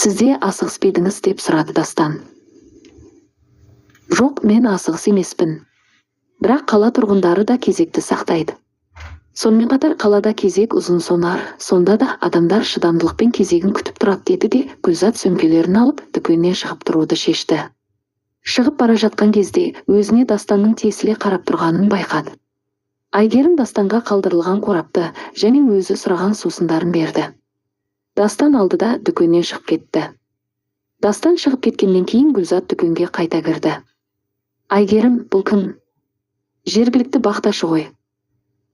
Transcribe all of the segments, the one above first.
Сіз де асығыс па едіңіз, деп сұрады Дастан. Жоқ, мен асығыс емеспін. Бірақ қала тұрғындары да кезекті сақтайды. Сонымен қатар қалада кезек ұзын сонар, сонда да адамдар шыдамдылықпен кезегін күтіп тұрады, деді де Гүлзат сөмкелерін алып, дүкеннен шығып тұруды шешті. Шығып бара жатқан кезде өзіне Дастанның тесіле қарап тұрғанын байқады. Әйгерім Дастанға қалдырылған қорапты және өзі сұраған сусындарын берді. Дастан алды да дүкеннен шығып кетті. Дастан шығып кеткеннен кейін Гүлзат дүкенге қайта кірді. Әйгерім, бұл кім? Жергілікті бақташы ғой.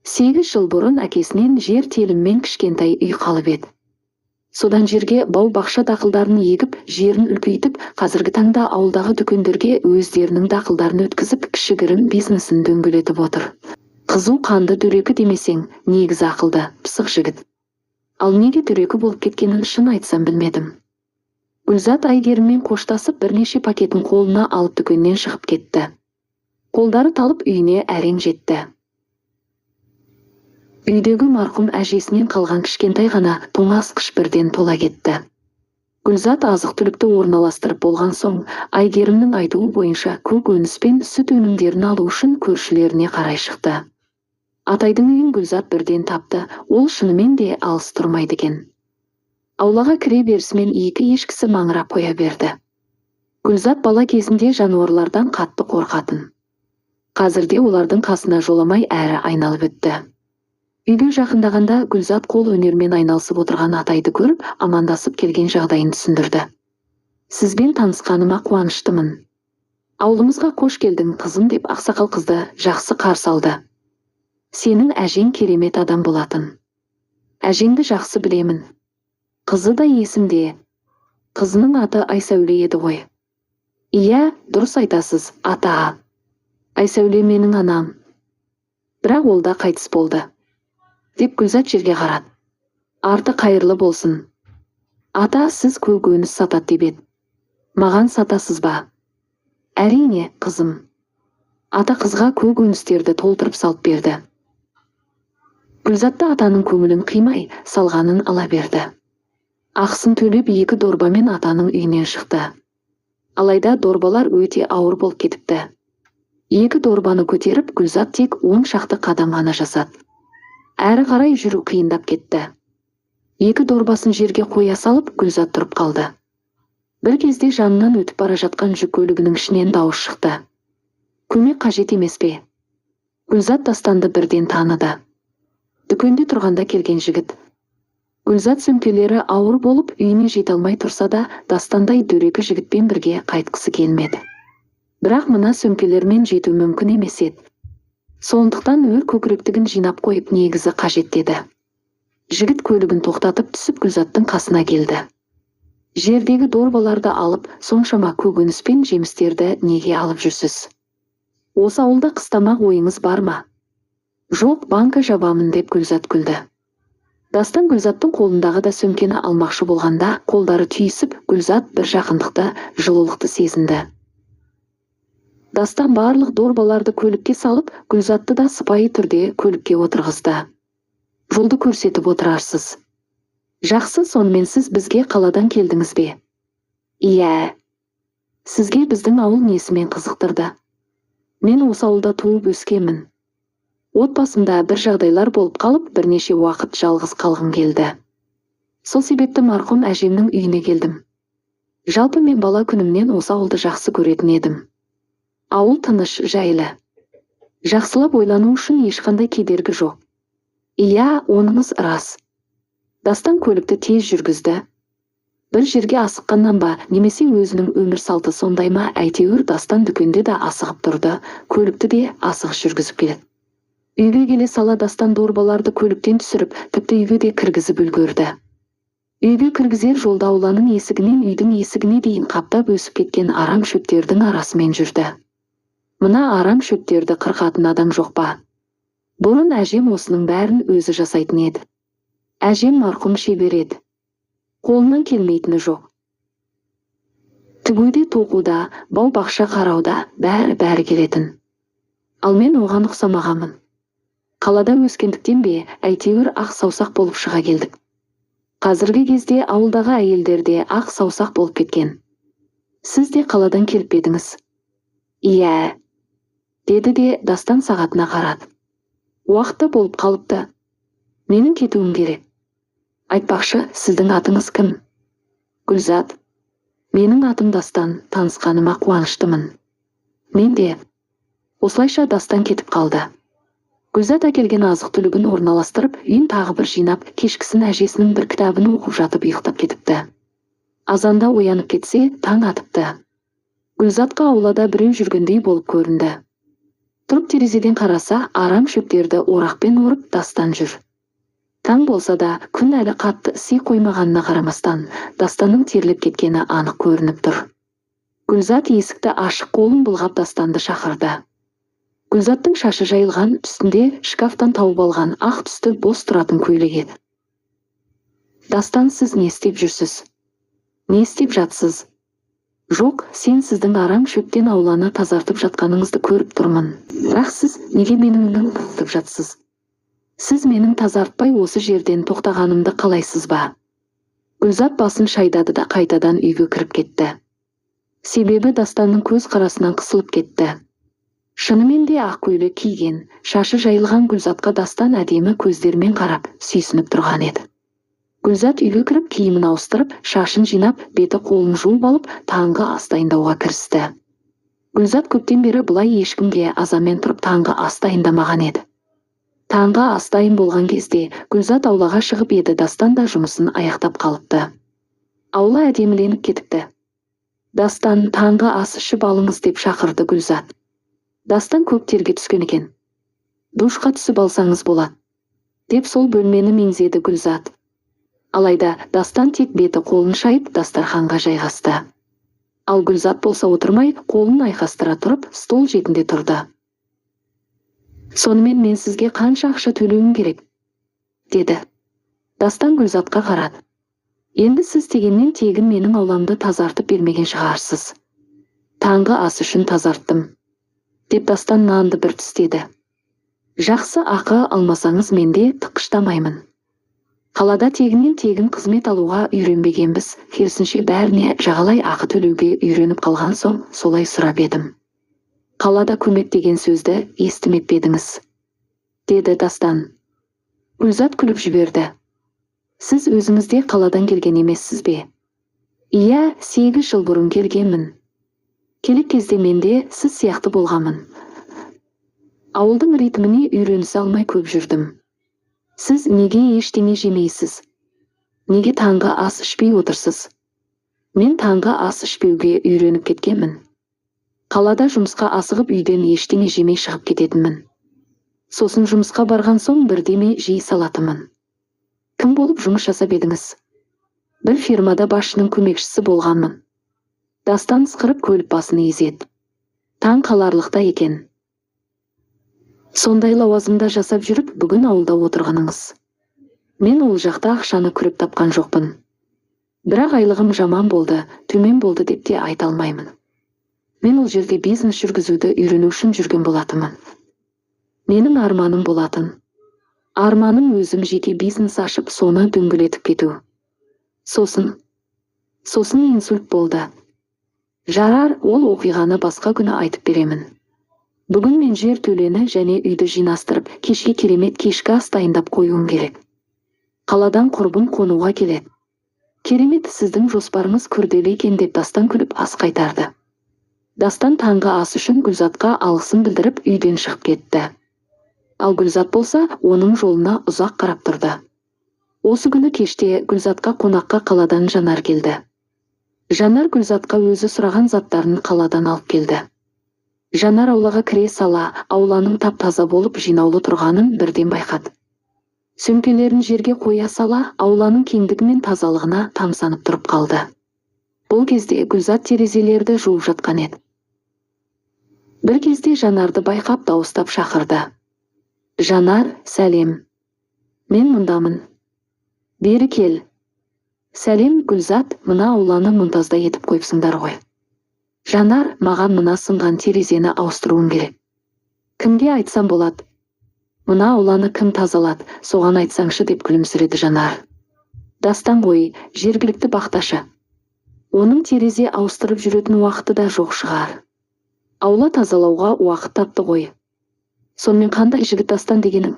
8 жыл бұрын әкесінен жер теліммен кішкентай үй қалып еді. Содан жерге бау-бақша дақылдарын егіп, жерін үлкейтіп, қазіргі таңда ауылдағы дүкендерге өздерінің дақылдарын өткізіп, кішігірім бизнесін дөңгелетіп отыр. Қызу қанды дөрекі демесең, негізі ақылды, пысық жігіт. Ал неге дөрекі болып кеткенін, шын айтсам, білмедім. Гүлзат Әйгеріммен қоштасып, бірнеше пакетін қолына алып, дүкеннен шығып кетті. Қолдары талып, үйіне әрең жетті. Үйдегі марқұм әжесінен қалған кішкентай ғана тоңазытқыш бірден тола кетті. Гүлзат азық-түлікті орналастырып болған соң, Әйгерімнің айтуы бойынша көкөніс пен сүт өнімдерін алу үшін көршілеріне қарай шықты. Атайдың үйін Гүлзат бірден тапты, ол шынымен де алыс тұрмайды екен. Аулаға кіре берісімен екі ешкісі маңырап қоя берді. Гүлзат бала кезінде жануарлардан қатты қорқатын. Қазірде олардың қасына жоламай әрі айналып өтті. Үйге жақындағанда Гүлзат қол өнермен айналысып отырған атайды көріп, амандасып, келген жағдайын түсіндірді. Сізбен танысқаныма қуаныштымын. Ауылымызға қош келдің, қызым, деп ақсақал қызды жақсы қарсы алды. Сенің әжең керемет адам болатын. Әжеңді жақсы білемін. Қызы да есімде. Қызының аты Айсәуле еді ғой. Иә, дұрыс айтасыз, ата. Айсәуле менің анам. Бірақ ол да қайтыс болды, деп Гүлзат жерге қарады. Арты қайырлы болсын. Ата, сіз көкөніс сатады деп еді. Маған сатасыз ба? Әрине, қызым. Ата қызға көкөністерді толтырып салып берді. Гүлзат та атаның көңілін қимай, салғанын ала берді. Ақысын төлеп, екі дорбамен атаның үйінен шықты. Алайда дорбалар өте ауыр болып кетіпті. Екі дорбаны көтеріп, Гүлзат тек 10 шақты қадам ғана жасады. Әрі қарай жүру қиындап кетті. Екі дорбасын жерге қоя салып, Гүлзат тұрып қалды. Бір кезде жанынан өтіп бара жатқан жүк көлігінің ішінен дауыс шықты: «Көмек қажет емес пе?» Гүлзат Дастанды бірден таныды. Дүкенде тұрғанда келген жігіт. Гүлзат сөмкелері ауыр болып, үйіне жете алмай тұрса да, Дастандай дөрекі жігітпен бірге қайтқысы келмеді. Бірақ мына сөмкелермен жету мүмкін емес еді. Сондықтан өр көкіректігін жинап қойып, негізі қажет деді. Жігіт көлігін тоқтатып түсіп, Гүлзаттың қасына келді. Жердегі дорбаларды алып, соншама көкөніс пен жемістерді неге алып жүрсіз? Осы ауылда қыстамақ ойыңыз бар ма? Жоқ, банка жабамын, деп Гүлзат күлді. Дастан Гүлзаттың қолындағы да сөмкені алмақшы болғанда, қолдары түйісіп, Гүлзат бір жақындықты, жылулықты сезінді. Дастан барлық дорбаларды көлікке салып, Гүлзатты да сыпайы түрде көлікке отырғызды. Жолды көрсетіп отырарсыз. Жақсы, сонымен, сіз бізге қаладан келдіңіз бе? Иә. Сізге біздің ауыл несімен қызықтырды? Мен осы ауылда туып өскенмін. Отбасымда бір жағдайлар болып қалып, бірнеше уақыт жалғыз қалғым келді. Сол себепті марқұм әжемнің үйіне келдім. Жалпы, мен бала күнімнен осы ауылды жақсы көретін едім. Ауыл тыныш, жайлы. Жақсылап ойлану үшін ешқандай кедергі жоқ. Иә, оныңыз рас. Дастан көлікті тез жүргізді. Бір жерге асыққаннан ба немесе өзінің өмір салты сондай ма, әйтеуір Дастан дүкенде де асығып тұрды, көлікті де асығыс жүргізіп келеді. Үйге келе сала Дастан дорбаларды көліктен түсіріп, тіпті үйге де кіргізіп үлгерді. Үйге кіргізер жолда ауланың есігінен үйдің есігіне дейін қаптап өсіп кеткен арам шөптердің арасымен жүрді. Мына арам шөптерді қырқатын адам жоқ па? Бұрын әжем осының бәрін өзі жасайтын еді. Әжем марқұм шебер еді. Қолынан келмейтіні жоқ. Тігуде, тоқуда, бау бақша қарауда, бәрі бәрі келетін. Ал мен оған ұқсамағанмын. Қалада өскендіктен бе, әйтеуір ақ саусақ болып шыға келдік. Қазіргі кезде ауылдағы әйелдерде ақ саусақ болып кеткен. Сіз де қаладан келіп пе едіңіз? Иә, деді де Дастан сағатына қарады. Уақыты болып қалыпты. Менің кетуім керек. Айтпақшы, сіздің атыңыз кім? Гүлзат. Менің атым Дастан, танысқаныма қуаныштымын. Мен де. Осылайша Дастан кетіп қалды. Гүлзат әкелген азық-түлігін орналастырып, үйін тағы бір жинап, кешкісін әжесінің бір кітабын оқып жатып ұйықтап кетіпті. Азанда оянып кетсе, таң атыпты. Гүлзатқа аулада біреу жүргендей болып көрінді. Тұрып терезеден қараса, арам шөптерді орақпен орып Дастан жүр. Таң болса да, күн әлі қатты іси қоймағанына қарамастан, Дастанның терлеп кеткені анық көрініп тұр. Гүлзат есікті ашық қолын бұлғап Дастанды шақырды. Гүлзаттың шашы жайылған, үстінде шкафтан тауып алған ақ түсті бос тұратын көйлек еді. Дастан, сіз не істеп жүрсіз? Не істеп жатсыз? Жоқ, сен сіздің арам шөптен ауланы тазартып жатқаныңызды көріп тұрмын. Бірақ сіз неге менің тазартып жатсыз? Сіз менің тазартпай осы жерден тоқтағанымды қалайсыз ба? Гүлзат басын шайдады да қайтадан үйге кіріп кетті. Себебі Дастанның көз қарасынан қысылып кетті. Шынымен де ақ көйлек киген, шашы жайылған Гүлзатқа Дастан әдемі көздерімен қарап, сүйсініп тұрған еді. Гүлзат үйге кіріп, киімін ауыстырып, шашын жинап, беті қолын жуып алып, таңғы ас дайындауға кірісті. Гүлзат көптен бері бұлай ешкімге азанмен тұрып таңғы ас дайындамаған еді. Таңғы ас дайын болған кезде Гүлзат аулаға шығып еді, Дастан да жұмысын аяқтап қалыпты. Аула әдеміленіп кетіпті. Дастан, таңғы ас ішіп алыңыз деп шақырды Гүлзат. Дастан көп терге түскен екен. Душқа түсіп алсаңыз болады, деп сол бөлмені меңзеді Гүлзат. Алайда Дастан тек беті қолын шайып дастарханға жайғасты. Ал Гүлзат болса отырмай, қолын айқастыра тұрып, стол жетінде тұрды. Сонымен мен сізге қанша ақша төлеуім керек? Деді. Дастан Гүлзатқа қарады. Енді сіз дегеннен тегін менің ауламды тазартып бермеген шығарсыз. Таңғы ас үшін тазарттым, деп Дастан нанды бір тістеді. Жақсы, ақы алмасаңыз мен де тыққыштамаймын. Қалада тегіннен тегін қызмет алуға үйренбегенбіз, керісінше бәріне жағалай ақы төлеуге үйреніп қалған соң солай сұрап едім. Қалада көмек деген сөзді естімеп пе едіңіз? Деді Дастан. Гүлзат күліп жіберді. Сіз өзіңіз де қаладан келген емессіз бе? Иә, 8 жыл бұрын келгенмін. Келек кезде мен де сіз сияқты болғанмын. Ауылдың ритміне үйренісе алмай көп жүрдім. Сіз неге ештеңе жемейсіз? Неге таңғы ас ішпей отырсыз? Мен таңғы ас ішпеуге үйреніп кеткенмін. Қалада жұмысқа асығып үйден ештеңе жемей шығып кететінмін. Сосын жұмысқа барған соң бірдеме жей салатынмын. Кім болып жұмыс жасап едіңіз? Бір фирмада басшының көмекшісі болғанмын. Дастан ысқырып көліп басын изеді. Таң қаларлықта екен. Сондай лауазымда жасап жүріп, бүгін ауылда отырғаныңыз. Мен ол жақта ақшаны күреп тапқан жоқпын. Бірақ айлығым жаман болды, төмен болды деп те айта алмаймын. Мен ол жерде бизнес жүргізуді үйрену үшін жүрген болатынмын. Менің арманым болатын. Арманым өзім жеке бизнес ашып, соны дөңгелетіп кету. Сосын инсульт болды. Жарар, ол оқиғаны басқа күні айтып беремін. Бүгін мен жер төлені және үйді жинастырып, кешке керемет кешкі ас дайындап қоюым керек. Қаладан құрбым қонуға келеді. Керемет, сіздің жоспарыңыз күрделі екен деп Дастан күліп ас қайтарды. Дастан таңғы ас үшін Гүлзатқа алғысын білдіріп үйден шығып кетті. Ал Гүлзат болса, оның жолына ұзақ қарап тұрды. Осы күні кеште Гүлзатқа қонаққа қаладан Жанар келді. Жанар Гүлзатқа өзі сұраған заттарын қаладан алып келді. Жанар аулаға кіре сала, ауланың тап-таза болып жинаулы тұрғанын бірден байқады. Сөмкелерін жерге қоя сала, ауланың кеңдігі мен тазалығына тамсанып тұрып қалды. Бұл кезде Гүлзат терезелерді жуып жатқан еді. Бір кезде Жанарды байқап дауыстап шақырды. Жанар, сәлем. Мен мұндамын. Бері кел. Сәлем, Гүлзат, мына ауланы мұнтаздай етіп қойыпсыңдар ғой. Жанар, маған мына сынған терезені ауыстыруым керек. Кімге айтсам болады? Мына ауланы кім тазалады, соған айтсаңшы деп күлімсіреді Жанар. Дастан ғой, жергілікті бақташы. Оның терезе ауыстырып жүретін уақыты да жоқ шығар. Аула тазалауға уақыт тапты ғой. Сонымен қандай жігіт Дастан дегенің?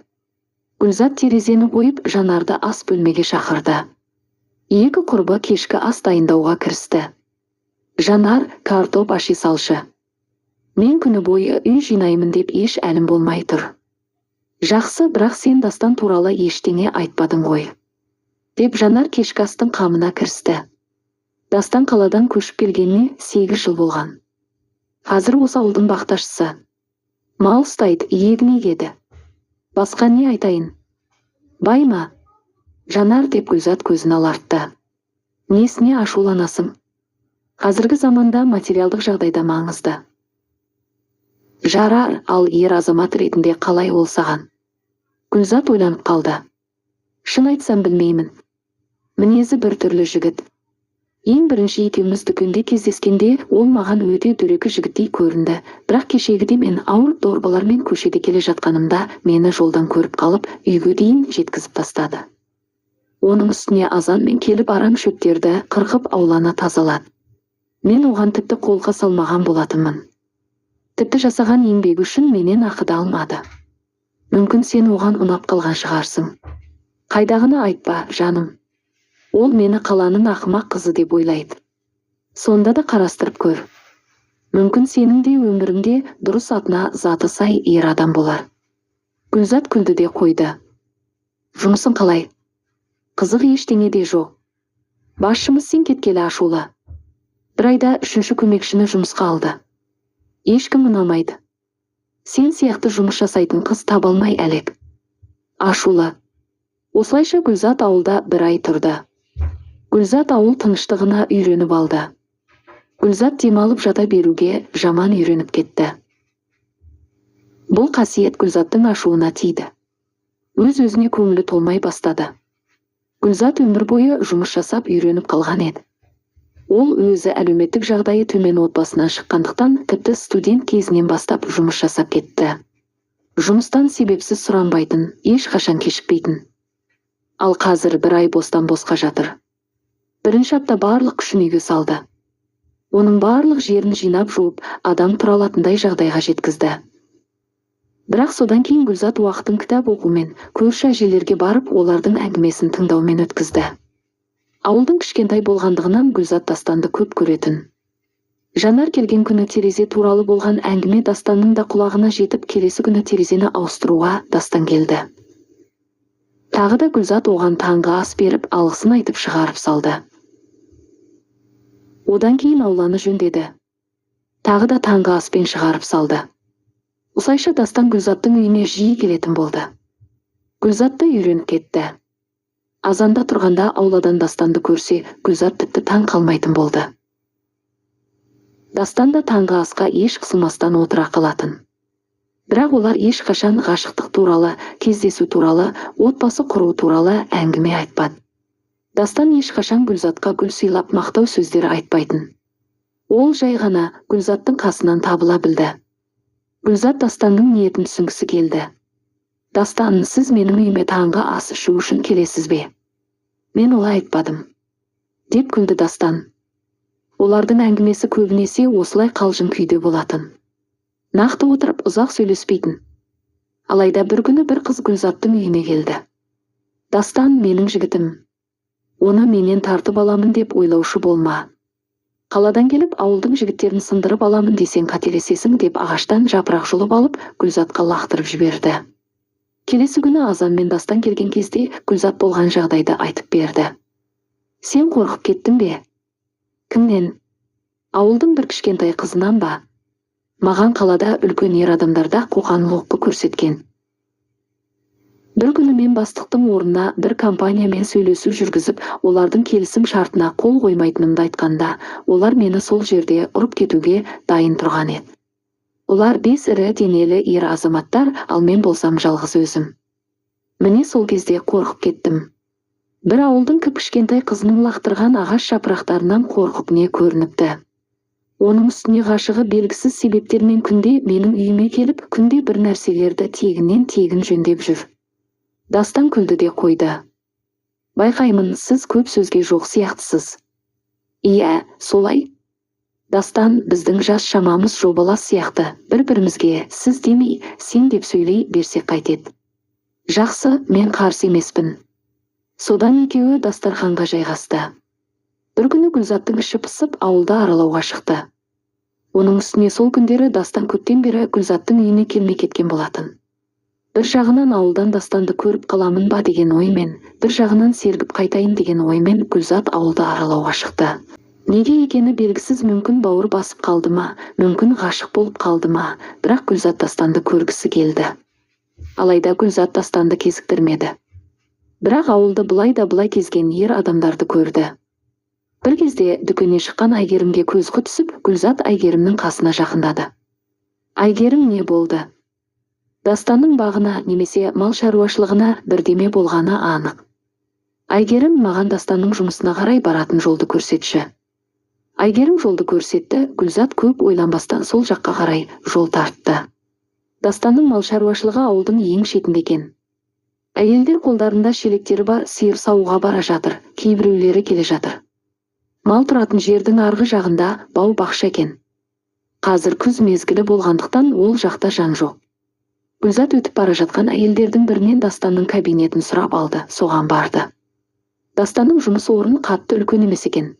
Гүлзат терезені қойып, Жанарды ас бөлмеге шақырды. Екі құрбы кешкі ас дайындауға кірісті. Жанар, картоп аши салшы. Мен күні бойы үй жинаймын деп еш әлім болмай тұр. Жақсы, бірақ сен Дастан туралы ештеңе айтпадың ғой. Деп Жанар кешкі астың қамына кірісті. Дастан қаладан көшіп келгеніне 8 жыл болған. Қазір осы ауылдың бақташысы. Мал ұстайды, егін егеді. Басқа не айтайын? Бай ма? Жанар, деп Гүлзат көзін алартты. Несіне ашуланасың? Қазіргі заманда материалдық жағдайда маңызды. Жарар, ал ер азамат ретінде қалай ол саған? Гүлзат ойланып қалды. Шын айтсам білмеймін. Мінезі бір түрлі жігіт. Ең бірінші екеуміз дүкенде кездескенде ол маған өте дөрекі жігіттей көрінді. Бірақ кешегіде мен ауыр дорбалармен көшеде келе жатқанымда мені жолдан көріп қалып, үйге дейін жеткізіп тастады. Оның үстіне азанмен келіп арам шөптерді қырқып ауланы тазалады. Мен оған тіпті қолқа салмаған болатынмын. Тіпті жасаған еңбегі үшін менен ақы да алмады. Мүмкін сен оған ұнап қалған шығарсың. Қайдағыны айтпа, жаным. Ол мені қаланың ақымақ қызы деп ойлайды. Сонда да қарастырып көр. Мүмкін сенің де өміріңде дұрыс атына заты сай ер адам болар. Гүлзат күлді де қойды. Жұмысың қалай? Қызық ештеңе де жоқ. Басшымыз сен кеткелі ашулы. Бір айда 3-ші көмекшіні жұмысқа алды. Ешкім ұнамайды. Сен сияқты жұмыс жасайтын қыз таба алмай әлек. Ашулы. Осылайша Гүлзат ауылда бір ай тұрды. Гүлзат ауыл тыныштығына үйреніп алды. Гүлзат демалып жата беруге жаман үйреніп кетті. Бұл қасиет Гүлзаттың ашуына тиді. Өз-өзіне көңілі толмай бастады. Гүлзат өмір бойы жұмыс жасап үйреніп қалған еді. Ол өзі әлеуметтік жағдайы төмен отбасынан шыққандықтан тіпті студент кезінен бастап жұмыс жасап кетті. Жұмыстан себепсіз сұранбайтын, ешқашан кешікпейтін. Ал қазір бір ай бостан босқа жатыр. Бірінші апта барлық күшін үйге салды. Оның барлық жерін жинап жуып, адам тұра алатындай жағдайға жеткізді. Бірақ содан кейін Гүлзат уақытын кітап оқумен, көрші әжелерге барып, олардың әңгімесін тыңдаумен өткізді. Ауылдың кішкентай болғандығынан Гүлзат Дастанды көп көретін. Жанар келген күні терезе туралы болған әңгіме Дастанның да құлағына жетіп, келесі күні терезені ауыстыруға Дастан келді. Тағы да Гүлзат оған таңғы ас беріп, алғысын айтып шығарып салды. Одан кейін ауланы жөндеді. Тағы да таңғы аспен шығарып салды. Осылайша Дастан Гүлзаттың үйіне жиі келетін болды. Гүлзат та үйреніп кетті. Азанда тұрғанда ауладан Дастанды көрсе, Гүлзат тіпті таң қалмайтын болды. Дастан да таңғы асқа еш қысылмастан отыра қалатын. Бірақ олар ешқашан ғашықтық туралы, кездесу туралы, отбасы құру туралы әңгіме айтпады. Дастан ешқашан Гүлзатқа гүл сыйлап мақтау сөздері айтпайтын. Ол жай ғана Гүлзаттың қасынан табыла білді. Гүлзат Дастанның ниетін түсінгісі келді. Дастан, сіз менің үйіме таңғы ас ішу үшін келесіз бе? Мен олай айтпадым, деп күлді Дастан. Олардың әңгімесі көбінесе осылай қалжың күйде болатын. Нақты отырып ұзақ сөйлеспейтін. Алайда бір күні бір қыз Гүлзаттың үйіне келді. Дастан менің жігітім. Оны менен тартып аламын деп ойлаушы болма. Қаладан келіп ауылдың жігіттерін сындырып аламын десең қателесесің деп ағаштан жапырақ жұлып алып Гүлзатқа лақтырып жіберді. Келесі күні азанмен Дастан келген кезде Гүлзат болған жағдайды айтып берді. Сен қорқып кеттің бе? Кімнен? Ауылдың бір кішкентай қызынан ба? Маған қалада үлкен ер адамдарда қоқан-лоққы көрсеткен. Бір күні мен бастықтың орнына бір компаниямен сөйлесу жүргізіп, олардың келісім шартына қол қоймайтынымды айтқанда, олар мені сол жерде ұрып кетуге дайын тұрған еді. Олар 5 ірі денелі ер азаматтар, ал мен болсам жалғыз өзім. Міне сол кезде қорқып кеттім. Бір ауылдың кіп-кішкентай қызының лақтырған ағаш жапырақтарынан қорқып не көрініпті. Оның үстіне ғашығы белгісіз себептермен күнде менің үйіме келіп, күнде бір нәрселерді тегіннен тегін жөндеп жүр. Дастан күлді де қойды. Байқаймын, сіз көп сөзге жоқ сияқтысыз. Иә, солай. Дастан, біздің жас шамамыз жобалас сияқты, бір-бірімізге сіз демей, сен деп сөйлей берсек қайтеді. Жақсы, мен қарсы емеспін. Содан екеуі дастарханға жайғасты. Бір күні Гүлзаттың іші пысып, ауылды аралауға шықты. Оның үстіне сол күндері Дастан көптен бері Гүлзаттың үйіне келмей кеткен болатын. Бір жағынан ауылдан Дастанды көріп қаламын ба деген оймен, бір жағынан сергіп қайтайын деген оймен Гүлзат ауылды аралауға шықты. Неге екені белгісіз, мүмкін бауыр басып қалды ма, мүмкін ғашық болып қалды ма, бірақ Гүлзат Дастанды көргісі келді. Алайда Гүлзат Дастанды кезіктірмеді. Бірақ ауылды былай да былай кезген ер адамдарды көрді. Бір кезде дүкеннен шыққан Әйгерімге көз түсіп, Гүлзат Әйгерімнің қасына жақындады. Әйгерім, не болды? Дастанның бағына немесе мал шаруашылығына бірдеме болғаны анық. Әйгерім, маған Дастанның жұмысына қарай баратын жолды көрсетші. Әйгерім жолды көрсетті, Гүлзат көп ойланбастан сол жаққа қарай жол тартты. Дастанның мал шаруашылығы ауылдың ең шетінде екен. Әйелдер қолдарында шелектері бар сиыр саууға бара жатыр, кейбіреулері келе жатыр. Мал тұратын жердің арғы жағында бау бақша екен. Қазір күз мезгілі болғандықтан ол жақта жан жоқ. Гүлзат өтіп бара жатқан әйелдердің бірінен Дастанның кабинетін сұрап алды, соған барды. Дастанның жұмыс орны қатты үлкен емес екен.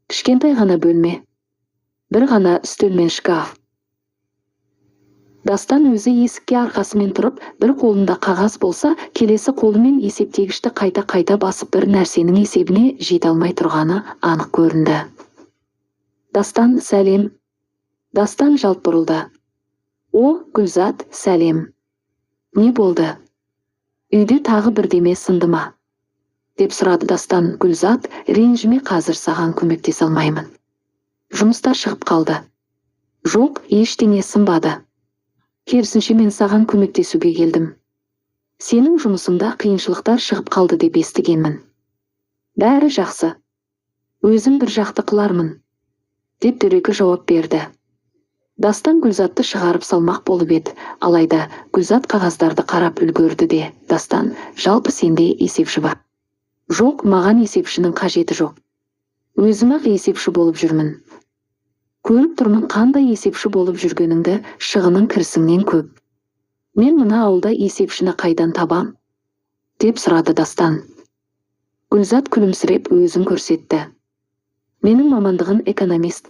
Кішкентай ғана бөлме, бір ғана үстел мен шкаф. Дастан өзі есікке арқасымен тұрып, бір қолында қағаз болса, келесі қолымен есептегішті қайта-қайта басып бір нәрсенің есебіне жете алмай тұрғаны анық көрінді. Дастан, сәлем. Дастан жалт бұрылды. О, Гүлзат, сәлем. Не болды? Үйде тағы бірдеме сынды ма? Деп сұрады Дастан. Гүлзат, ренжіме, қазір саған көмектесе алмаймын. Жұмыстар шығып қалды. Жоқ, ештеңе сынбады. Керісінше мен саған көмектесуге келдім. Сенің жұмысыңда қиыншылықтар шығып қалды деп естігенмін. Бәрі жақсы. Өзім бір жақты қылармын, деп дөрекі жауап берді. Дастан Гүлзатты шығарып салмақ болып еді, алайда Гүлзат қағаздарды қарап үлгерді де, Дастан, жалпы сенде есепші бар. Жоқ, маған есепшінің қажеті жоқ. Өзім-ақ есепші болып жүрмін. Көріп тұрмын қандай есепші болып жүргеніңді, шығының кірісіңнен көп. Мен мына ауылда есепшіні қайдан табам? Деп сұрады Дастан. Гүлзат күлімсіреп өзін көрсетті. Менің мамандығым экономист.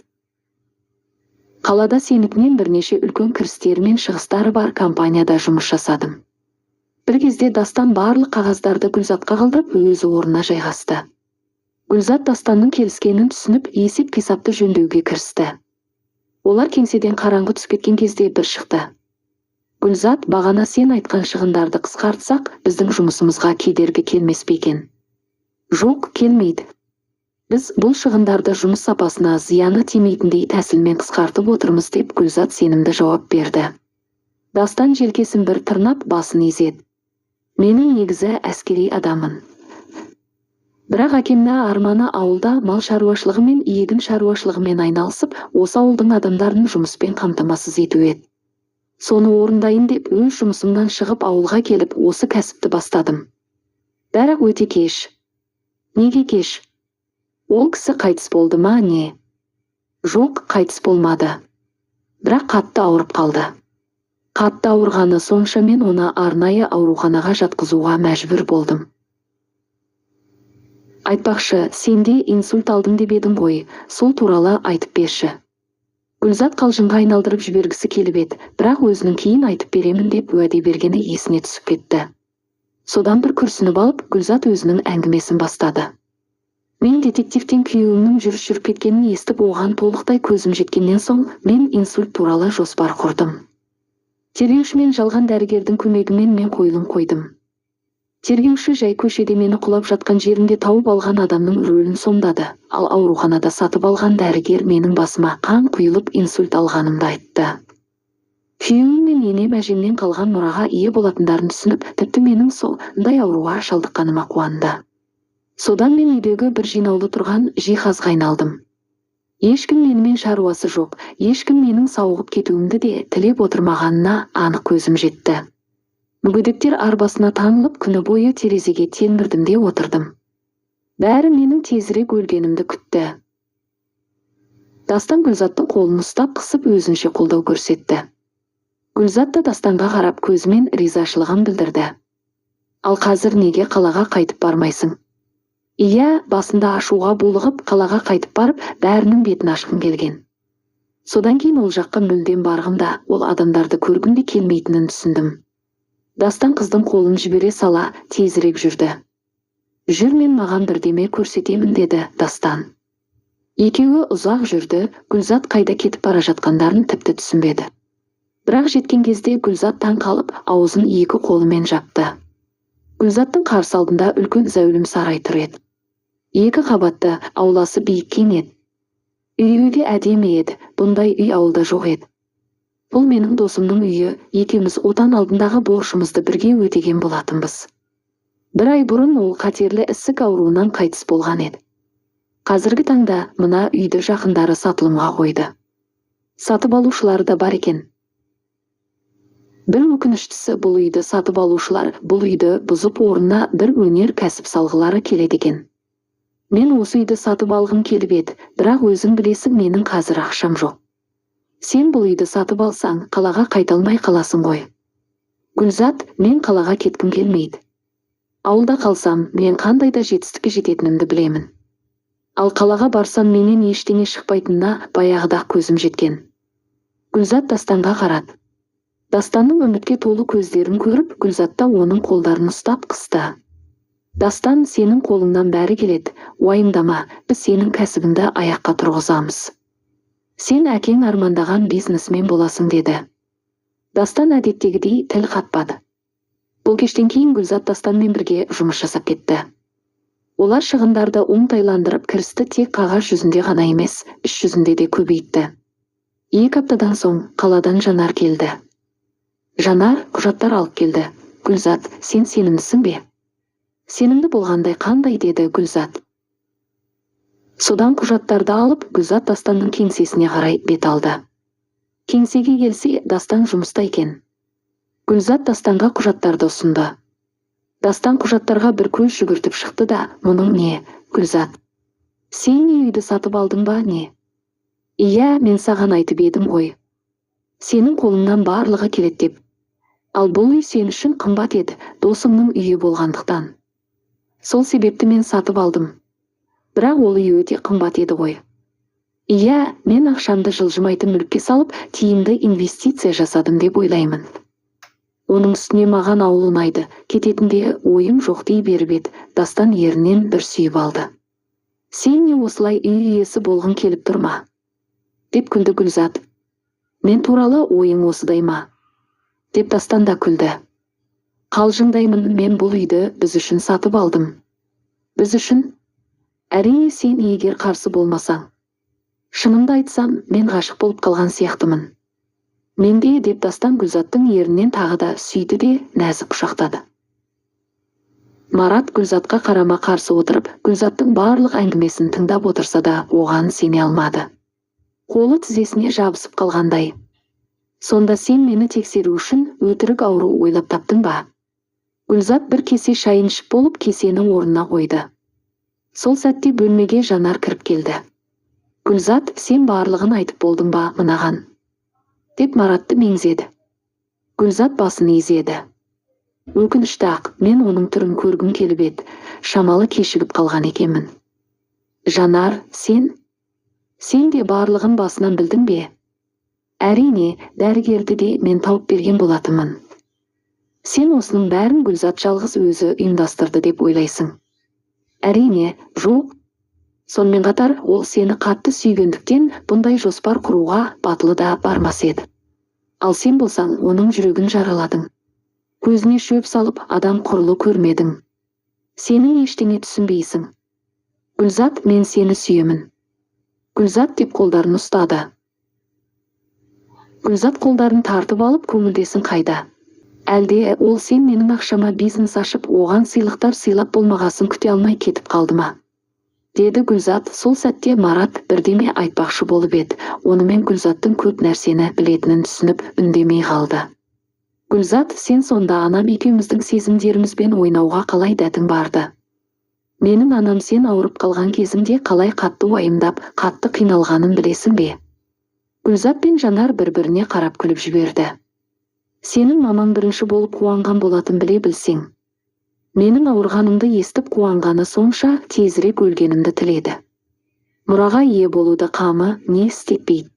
Қалада сенікінен бірнеше үлкен кірістері мен шығыстары бар компанияда жұмыс жасадым. Бір кезде Дастан барлық қағаздарды Гүлзатқа қалдырып, өзі орнына жайғасты. Гүлзат Дастанның келіскенін түсініп, есеп-қисапты жөндеуге кірісті. Олар кеңседен қараңғы түсіп кеткен кезде бір шықты. Гүлзат, бағана сен айтқан шығындарды қысқартсақ, біздің жұмысымызға кедергі келмес пе екен? Жоқ, келмейді. Біз бұл шығындарды жұмыс сапасына зияны тимейтіндей тәсілмен қысқартып отырмыз, деп Гүлзат сенімді жауап берді. Дастан желкесін бір тырнап, басын изеді. Менің негізі әскери адаммын. Бірақ әкемнің арманы ауылда мал шаруашылығымен, егін шаруашылығымен айналысып, осы ауылдың адамдарын жұмыспен қамтамасыз ету еді. Соны орындайын деп өз жұмысымнан шығып ауылға келіп осы кәсіпті бастадым. Бірақ өте кеш. Неге кеш? Ол кісі қайтыс болды ма, не? Жоқ, қайтыс болмады. Бірақ қатты ауырып қалды. Қатты ауырғаны сонша мен оны арнайы ауруханаға жатқызуға мәжбүр болдым. Айтпақшы, сенде инсульт алдым деп едің ғой, сол туралы айтып берші. Гүлзат қалжыңға айналдырып жібергісі келіп еді, бірақ өзінің кейін айтып беремін деп уәде бергені есіне түсіп кетті. Содан бір күрсініп алып, Гүлзат өзінің әңгімесін бастады. Мен детективтен күйеуімнің жүріс жүріп кеткенін естіп, оған толықтай көзім жеткеннен соң, мен инсульт туралы жоспар құрдым. Тергеуші мен жалған дәрігердің көмегімен мен қойылым қойдым. Тергеуші жай көшеде мені құлап жатқан жерімде тауып алған адамның рөлін сомдады, ал ауруханада сатып алған дәрігер менің басыма қан құйылып инсульт алғанымды айтты. Күйеуім мен енем әжемнен қалған мұраға ие болатындарын түсініп, тіпті менің сондай ауруға шалдыққаныма қуанды. Содан мен үйдегі бір жинаулы тұрған жиһазға айналдым. Ешкім менімен шаруасы жоқ, ешкім менің сауығып кетуімді де тілеп отырмағанына анық көзім жетті. Мүгедектер арбасына таңылып, күні бойы терезеге телмірдім де отырдым. Бәрі менің тезірек өлгенімді күтті. Дастан Гүлзаттың қолын ұстап қысып өзінше қолдау көрсетті. Гүлзат та Дастанға қарап көзімен ризашылығын білдірді. Ал қазір неге қалаға қайтып бармайсың? Иә, басында ашуға булығып қалаға қайтып барып, бәрінің бетін ашқым келген. Содан кейін ол жаққа мүлдем барғым да, ол адамдарды көргім де келмейтінін түсіндім. Дастан қыздың қолын жібере сала тезірек жүрді. Жүр, мен маған бірдеме көрсетемін, деді Дастан. Екеуі ұзақ жүрді, Гүлзат қайда кетіп бара жатқандарын тіпті түсінбеді. Бірақ жеткен кезде Гүлзат таң қалып, аузын екі қолымен жапты. Гүлзаттың қарсы алдында үлкен зәулім сарай тұр еді. Екі қабатты, ауласы биік кең еді. Үйі де әдемі еді, бұндай үй ауылда жоқ еді. Бұл менің досымның үйі, екеуміз отан алдындағы борышымызды бірге өтеген болатынбыз. Бір ай бұрын ол қатерлі ісік ауруынан қайтыс болған еді. Қазіргі таңда мына үйді жақындары сатылымға қойды. Сатып алушылары да бар екен. Бір өкініштісі, бұл үйді сатып алушылар бұл үйді бұзып орнына бір өнер кәсіп салғылары келеді екен. Мен осы үйді сатып алғым келіп еді, бірақ өзің білесің, менің қазір ақшам жоқ. Сен бұл үйді сатып алсаң, қалаға қайта алмай қаласың ғой. Гүлзат, мен қалаға кеткім келмейді. Ауылда қалсам, мен қандай да жетістікке жететінімді білемін. Ал қалаға барсам, менен ештеңе шықпайтынына баяғыда көзім жеткен. Гүлзат Дастанға қарады. Дастанның үмітке толы көздерін көріп, Гүлзат та оның қолдарын ұстап қысты. Дастан, сенің қолыңнан бәрі келеді, уайымдама, біз сенің кәсібіңді аяққа тұрғызамыз. Сен әкең армандаған бизнесмен боласың, деді. Дастан әдеттегідей тіл қатпады. Бұл кештен кейін Гүлзат Дастанмен бірге жұмыс жасап кетті. Олар шығындарды оңтайландырып, кірісті тек қағаз жүзінде ғана емес, іс жүзінде де көбейтті. 2 аптадан соң қаладан Жанар келді. Жанар құжаттар алып келді. Гүлзат, сен сенімдісің бе? Сенімді болғандай қандай, деді Гүлзат. Содан құжаттарды алып, Гүлзат Дастанның кеңсесіне қарай бет алды. Кеңсеге келсе, Дастан жұмыста екен. Гүлзат Дастанға құжаттарды ұсынды. Дастан құжаттарға бір көз жүгіртіп шықты да, мұның не, Гүлзат? Сен не үйді сатып алдың ба, не? Иә, мен саған айтып едім ғой. Сенің қолыңнан барлығы келеді деп. Ал бұл үй сен үшін қымбат еді, досымның үйі болғандықтан. Сол себепті мен сатып алдым. Бірақ ол үй өте қымбат еді ғой. Иә, мен ақшамды жылжымайтын мүлікке салып, тиімді инвестиция жасадым деп ойлаймын. Оның үстіне маған ауыл ұнайды, кететінде ойым жоқ дей беріп еді, Дастан ерінен бір сүйіп алды. Сен не осылай үй иесі болғың келіп тұр ма? Деп күлді Гүлзат. Мен туралы ойың осыдай ма? Деп Дастан да күлді. Қалжыңдаймын, мен бұл үйді біз үшін сатып алдым. Біз үшін? Әрине, сен егер қарсы болмасаң. Шынымды айтсам, мен ғашық болып қалған сияқтымын. Мен де, деп Дастан Гүлзаттың ерінен тағы да сүйді де нәзік құшақтады. Марат Гүлзатқа қарама қарсы отырып, Гүлзаттың барлық әңгімесін тыңдап отырса да, оған сене алмады. Қолы тізесіне жабысып қалғандай. Сонда сен мені тексеру үшін өтірік ауру ойлап таптың ба? Гүлзат бір кесе шайын ішіп болып, кесені орнына қойды. Сол сәтте бөлмеге Жанар кіріп келді. Гүлзат, сен барлығын айтып болдың ба мынаған? Деп Маратты меңзеді. Гүлзат басын изеді. Өкінішті-ақ, мен оның түрін көргім келіп еді, шамалы кешігіп қалған екенмін. Жанар, сен? Сен де барлығын басынан білдің бе? Әрине, дәрігерді де мен тауып берген болатынмын. Сен осының бәрін Гүлзат жалғыз өзі ұйымдастырды деп ойлайсың. Әрине, жоқ. Сонымен қатар, ол сені қатты сүйгендіктен бұндай жоспар құруға батылы да бармас еді. Ал сен болсаң, оның жүрегін жараладың. Көзіне шөп салып, адам құрлы көрмедің. Сенің ештеңе түсінбейсің. Гүлзат, мен сені сүйемін. Гүлзат деп қолдарын ұстады. Гүлзат қолдарын тартып алып, көңілдесің қайда? Әлде ол сен менің ақшама бизнес ашып, оған сыйлықтар сыйлап болмағасын күте алмай кетіп қалды ма? Деді Гүлзат. Сол сәтте Марат бірдеме айтпақшы болып еді. Онымен Гүлзаттың көп нәрсені білетінін түсініп, үндемей қалды. Гүлзат, сен сонда анам екеуміздің сезімдерімізбен ойнауға қалай дәтің барды? Менің анам сен ауырып қалған кезіңде қалай қатты уайымдап, қатты қиналғанын білесің бе? Гүлзат пен Жанар бір-біріне қарап күліп жіберді. Сенің мамаң бірінші болып қуанған болатын, біле білсең. Менің ауырғанымды естіп қуанғаны сонша, тезірек өлгенімді тіледі. Мұраға ие болуды қамы не істетпейді.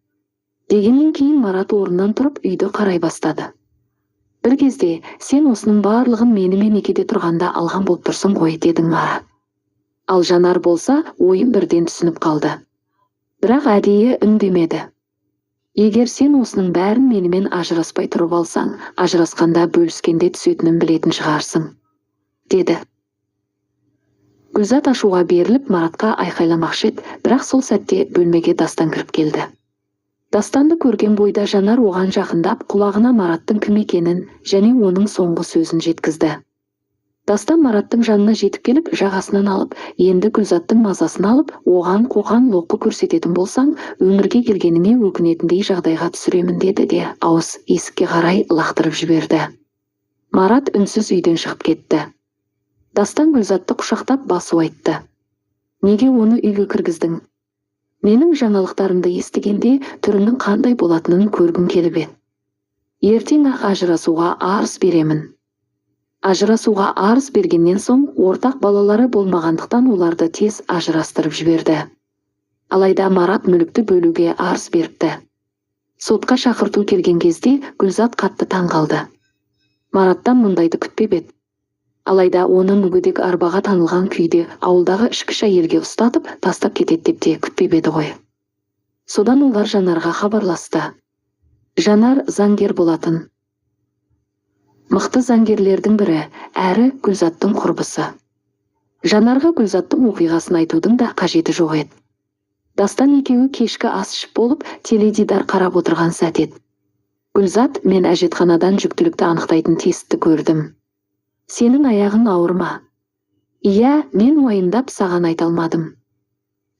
Дегеннен кейін Марат орнынан тұрып, үйді қарай бастады. Бір кезде: «Сен осының барлығын менімен некеде тұрғанда алған болып тұрсың ғой», – дедің, Марат. Ал Жанар болса, ойын бірден түсініп қалды. Бірақ әдейі үндемеді. Егер сен осының бәрін менімен ажыраспай тұрып алсаң, ажырасқанда бөліскенде түсетінін білетін шығарсың, деді. Гүлзат ашуға беріліп, Маратқа айқайламақшы еді, бірақ сол сәтте бөлмеге Дастан кіріп келді. Дастанды көрген бойда Жанар оған жақындап, құлағына Мараттың кім екенін және оның соңғы сөзін жеткізді. Дастан Мараттың жанына жетіп келіп, жағасынан алып: «Енді Гүлзаттың мазасын алып, оған қоқан-лоққы көрсететін болсаң, өмірге келгеніңе өкінетіндей жағдайға түсіремін», – деді де, ауыз есікке қарай лақтырып жіберді. Марат үнсіз үйден шығып кетті. Дастан Гүлзатты құшақтап, басу айтты: «Неге оны үйге кіргіздің? Менің жаңалықтарымды естігенде түрінің қандай болатынын көргім келіп еді. Ертең-ақ ажырасуға арыз беремін. Ажырасуға арыз бергеннен соң, ортақ балалары болмағандықтан, оларды тез ажырастырып жіберді. Алайда Марат мүлікті бөлуге арыз беріпті. Сотқа шақырту келген кезде Гүлзат қатты таң қалды. Мараттан мұндайды күтпеп еді. Алайда оны мүгедек арбаға таңылған күйде ауылдағы ішкіш әйелге ұстатып, тастап кетеді деп те күтпеп еді ғой. Содан олар Жанарға хабарласты. Жанар заңгер болатын. Мықты заңгерлердің бірі, әрі Гүлзаттың құрбысы. Жанарға Гүлзаттың оқиғасын айтудың да қажеті жоқ еді. Дастан екеуі кешкі ас ішіп болып, теледидар қарап отырған сәт еді. «Гүлзат, мен әжетханадан жүктілікті анықтайтын тестті көрдім. Сенің аяғың ауыр ма?» «Иә, мен уайымдап саған айта алмадым.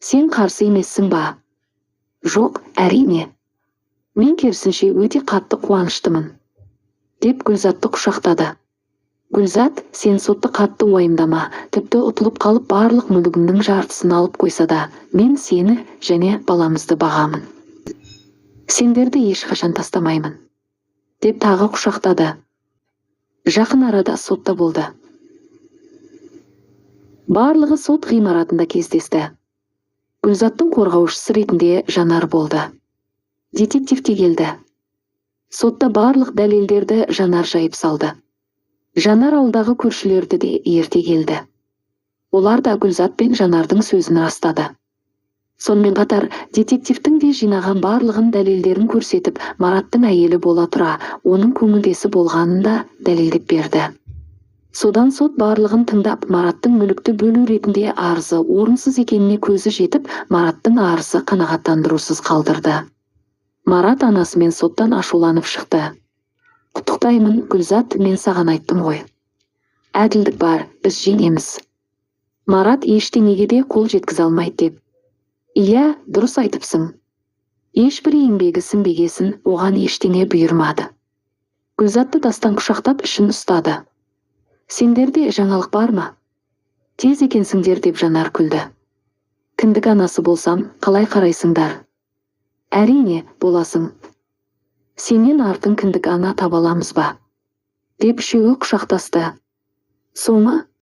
Сен қарсы емессің ба?» «Жоқ, әрине. Мен керісінше өте қатты қуаныштымын», – деп Гүлзатты құшақтады. «Гүлзат, сен сотты қатты уайымдама. Тіпті ұтылып қалып, барлық мүлігіңнің жартысын алып қойса да, мен сені және баламызды бағамын. Сендерді ешқашан тастамаймын», – деп тағы құшақтады. Жақын арада сотта болды. Барлығы сот ғимаратында кездесті. Гүлзаттың қорғаушысы ретінде Жанар болды. Детектив те келді. Сотта барлық дәлелдерді Жанар жайып салды. Жанар ауылдағы көршілерді де ерте келді. Олар да Гүлзат пен Жанардың сөзін растады. Сонымен қатар детективтің де жинаған барлығын дәлелдерін көрсетіп, Мараттың әйелі бола тұра, оның көңілдесі болғанын да дәлелдеп берді. Содан сот барлығын тыңдап, Мараттың мүлікті бөлу ретінде арызы орынсыз екеніне көзі жетіп, Мараттың арызы қанағаттандырусыз қалдырды. Марат анасымен соттан ашуланып шықты. «Құттықтаймын, Гүлзат, мен саған айттым ғой. Әділдік бар, біз жеңеміз. Марат ештеңеге де қол жеткізе алмайды деп». «Иә, дұрыс айтыпсың. Ешбір еңбегі сіңбегесін, оған ештеңе бұйырмады». Гүлзатты Дастан құшақтап, ішін ұстады. «Сендерде жаңалық бар ма? Тез екенсіңдер», – деп Жанар күлді. «Кіндік анасы болсам, қалай қарайсыңдар?» «Әрине, боласың. Сенен артын кіндік ана таба аламыз ба?» – деп үшеуі құшақтасты. Соңы